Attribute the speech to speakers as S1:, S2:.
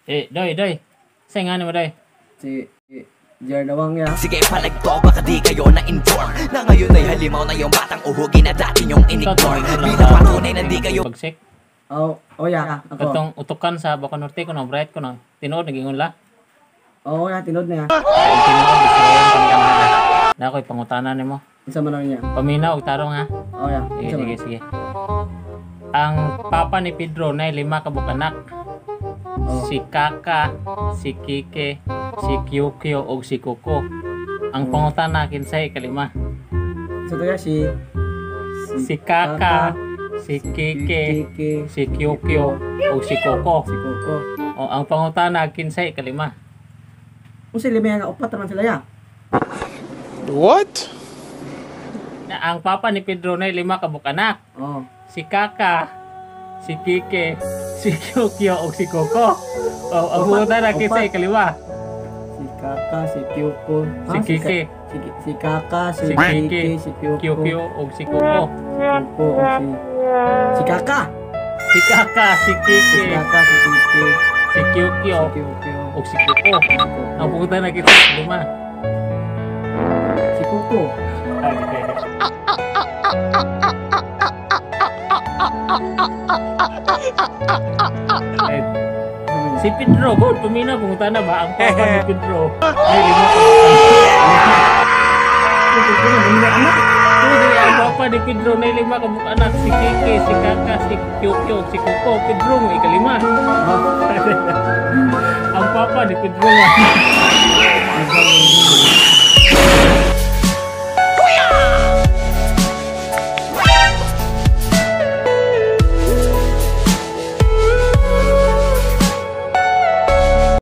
S1: Eh, doy, doy. Sa nga mo, doy?
S2: Si Jer Dawang ya.
S3: Sige palagto, baka di kayo na-inform na ngayon ay halimaw na yung batang uhugin na dati nyong inignore bilang patunay na di kayo
S1: Bagsik.
S2: Oh, ya, ako.
S1: Katong utukan sa Bako Norte ko no, bright ko no. Tinuod nagingon la.
S2: Oo, ya, tinuod na ya.
S1: Ay, tinuod bisiyan kang. Na ako'y pangutana nimo.
S2: Unsa man niya?
S1: Paminaw og tarong ha.
S2: Oh ya.
S1: Sige,
S2: Unsa man?
S1: sige, sige. Ang papa ni Pedro na lima ka anak.
S2: Oh.
S1: Si Kaka, si Kike, si Kyukyo ug si Kuko. Ang pangutana, kinsay ikalima?
S2: Sa to ya si
S1: Si Kaka, si Kike,
S2: Kike,
S1: si Kyukyo ug si Koko.
S2: Si Koko.
S1: O, ang pangutana, kinsay ikalima?
S2: Unsa lima nga, upat man sila ya?
S4: What?
S1: Na ang papa ni Pedro na lima ka anak.
S2: Oh.
S1: Si Kaka, si Kike, si Kyukyo ug si Koko. O, ang
S2: Upat,
S1: pangutana, kinsay
S2: upat.
S1: ikalima?
S2: Si Kaka, si Kyoko.
S1: Si Kike.
S2: Si Kaka, si
S1: Si Kike,
S2: Kike, si Kyoko.
S1: Kyukyo ug si Koko.
S2: Si Koko o si Kaka.
S1: Si Kaka, si
S2: Si
S1: Kike,
S2: Kaka, si Kike,
S1: si Kyukyo
S2: si Kyokyo,
S1: ug si Koko.
S2: si Koko.
S1: Ang pangutana, kinsay ikalima?
S2: Si Koko.
S1: Ay, di pwede. Ay, si Pedro, good, pumina, pangutana ba? Ang papa ni Pedro ay lima ka
S2: Anak.
S1: Ang papa ni Pedro na lima ka anak. Si Kike, si Kaka, si Kyokyo, si Koko. Pedro mo ikalima.
S2: Oh.
S1: Ang papa ni Pedro nga.